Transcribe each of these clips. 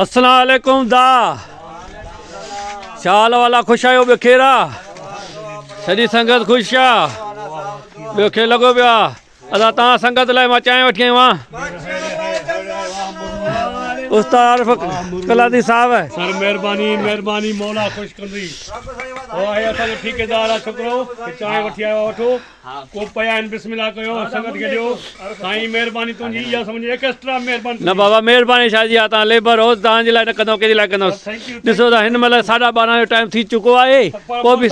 السلام عليڪم دا ڇا حال والا خوش آهيو ٻيو خير آ سڄي سنگت خوش آ ٻيو خير لڳو پيو آ ادا تان سنگت لاء مان چانهه وٺي آيو آهيان استاد عارف قلادي صاحب سر مهرباني مهرباني مولا خوش ڪندي او آهي اسان جو ٺيڪيدار آ ڇوڪرو چانهه وٺي آيو آ وٺو ڪوپ پيا آهن بسم الله ڪيو سنگت کي ڏيو سائين مهرباني تنهنجي اها سمجهه ايڪسٽرا مهرباني نه بابا مهرباني ڇا جي آ تان ليبر هو تان جي لاء نه ڪندو ڪنهن جي لاء ڪندو ڏسو ته هن مهل ساڍا ٻارهن جو ٽائيم ٿي چڪو آهي پوء به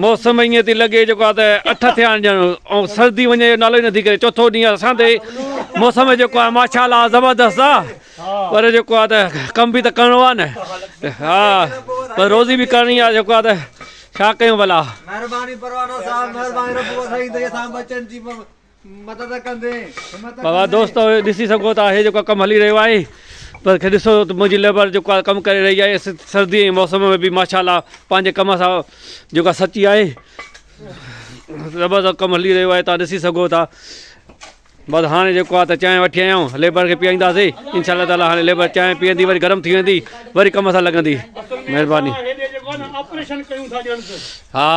موسم ائين ٿي لڳي جيڪو آ ته اٺ ٿيا آهن ڄڻ ۽ سردي وڃي جو نالو ئي نٿي ڪري چوٿو ڏينهن اسان تي موسم جيڪو آ ماشاء الله زبردست آ پر جيڪو آ ته ڪم به ته ڪرڻو آ نه ها پر روزي به ڪرڻي آ جيڪو آ ته ڇا ڪيون ڀلا. مھرباني پروانو صاحب مھرباني رب وسائيندي اسان ٻچن جي مدد ڪندي همت بابا ڪندي. دوستو ڏسي سگهو ٿا هي جيڪو ڪم هلي رهيو آهي پر کي ڏسو ته منهنجي ليبر جيڪو آهي ڪم ڪري رهي آهي سردي ۽ موسم ۾ به ماشاء الله پنهنجي ڪم سان جيڪو آهي سچي آهي زبردست ڪم هلي رهيو آهي تان ڏسي سگهو ٿا بس هاڻي جيڪو آ ته چانهه وٺي آيا آهيون ليبر کي پيائينداسي انشاء الله تعالي هاڻي ليبر چانهه پيئندي وري گرم ٿي ويندي وري ڪم سان لڳندي مهرباني ها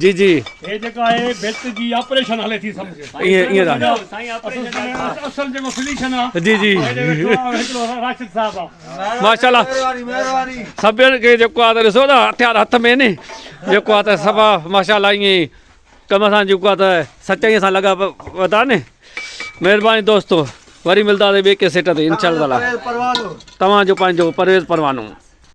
جي جي ائين ائين جي جي ماشاء الله سڀني کي جيڪو آ ته ڏسو ته هٿيار هٿ ۾ ني جيڪو آ ته سڀ ماشاء الله ائين ڪم سان جيڪو آ ته سچائي سان لڳا وتا ني مهرباني دوستو وري ملداسي ٻي ڪيسيٽ تي انشاء الله تعالي توهان جو پنهنجو پرويز پروانو.